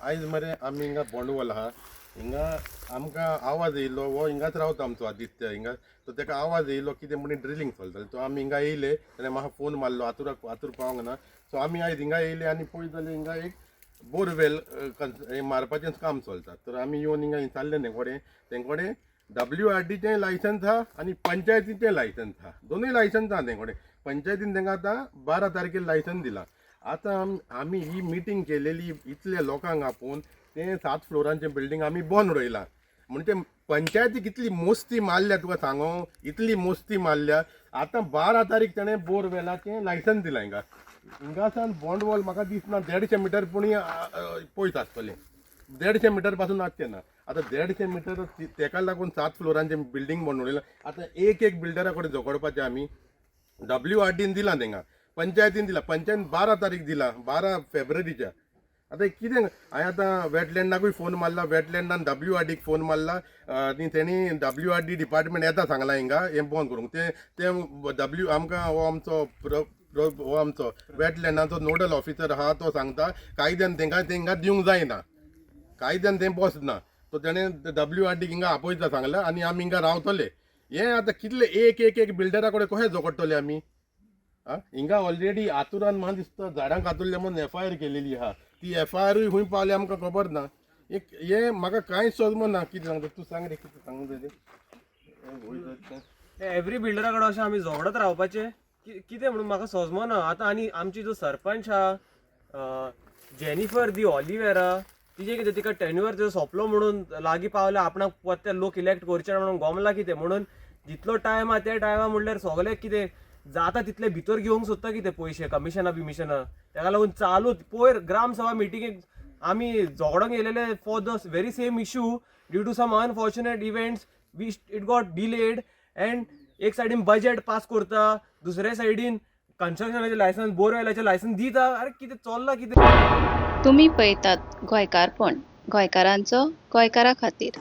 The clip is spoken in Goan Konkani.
आयज मरे आमी हिंगा बोंडवल आहा. हिंगा आमकां आवाज येयलो, हो हिंगाच रावता आमचो आदित्य हिंगा. सो तेका आवाज येयलो कितें म्हणून ड्रिलींग चलतालें. सो आमी हिंगा येयले, तेणें म्हाका फोन मारलो, आतुराक आतूर पावंक ना. सो आमी आयज हिंगा येयले आनी पळयत जाल्यार हिंगा एक बोरवेल मारपाचें काम चलता. तर आमी येवन हिंगा विचारलें तेंकोडें, तेंकोडें डब्ल्यू आर डीचें लायसन्स आहा आनी पंचायतीचें लायसन्स आहा. दोनूय लायसन्स आहा तेंकोडें. पंचायतीन तेंकां आतां 12 तारखेर लायसन्स दिलां. आतां आमी ही मिटींग केलेली इतल्या लोकांक आपोवन, तें सात फ्लोरांचें बिल्डींग आमी बंद उडयलां. म्हणजे पंचायती कितली मोस्ती मारल्या तुका सांगो, इतली मोस्ती मारल्या. आतां 12 तारीख तेणें बोरवेलाचें लायसन्स दिलां. हिंगा हिंगासान बोंडवॉल म्हाका दिसना 150 मिटर पुणी पयस आसतलें. 150 मिटर पासून आसचें ना. आतां 150 मिटर तेका लागून सात फ्लोरांचें बिल्डींग बंद उडयलां. आतां एक एक बिल्डरा कडेन झगडपाचें आमी. डब्ल्यू आर डीन दिलां तेंकां, पंचायतीन दिलां, पंचायतीन 12 तारीख दिला, 12 फेब्रुवारीच्या. आतां कितें, हांवें आतां वेटलँडाकूय फोन मारला, वेटलँडान डब्ल्यू आर डीक फोन मारला आनी तेणी डब्ल्यू आर डी डिपार्टमेंट येता सांगलां हिंगा हें बंद करूंक. तें तें डब्ल्यू आमकां हो आमचो प्र प्र हो आमचो वेटलँडाचो नोडल ऑफिसर आहा, तो सांगता कायद्यान तेंकां तेंकां दिवंक जायना, कायद्यान तें बस ना. सो तेणें डब्ल्यू आर डीक हिंगा आपयता सांगलां आनी आमी हिंगा रावतले. हें आतां कितले एक एक एक बिल्डरा कडेन कशें झगडटले आमी? आं, हिंगा ऑलरेडी आतुरान म्हाका दिसता झाडां कातरल्या म्हणून एफ I R केलेली आहा. ती एफ I आरूय खंय पावली आमकां खबर ना. एक हें म्हाका कांयच समजना. कितें सांगता तूं, सांग रे, कितें सांगू जाय तें. हें वयर तें. एवरी बिल्डरा कडेन अशें आमी झगडत रावपाचें कितें म्हणून म्हाका समजना आतां. आनी आमची जो सरपंच आहा जेनिफर दी ऑलिवेरा, तिजें कितें, तिका टेन्युअर तिजो सोंपलो म्हणून लागीं पावल्या, आपणाक परते लोक इलेक्ट करचे ना म्हणून गोमला कितें म्हणून जितलो टायम आहा त्या टायमा म्हणल्यार सगळे कितें जाता तितले भितर घेवंक सोदता कितें पयशे, कमिशनां बिमिशनां. तेका लागून चालू पयर ग्राम सभा मिटिंगेक आमी झगडोंक येयलेले for the very same issue. Due to some unfortunate events we it got delayed and एक सायडीन बजेट पास करता, दुसऱ्या सायडीन कन्स्ट्रक्शनाचें लायसन्स, बोरवेलाचें लायसन्स दिता. अरे, कितें चल्लां कितें? तुमी पळयतात गोंयकारपण, गोंयकारांचो गोंयकारा खातीर.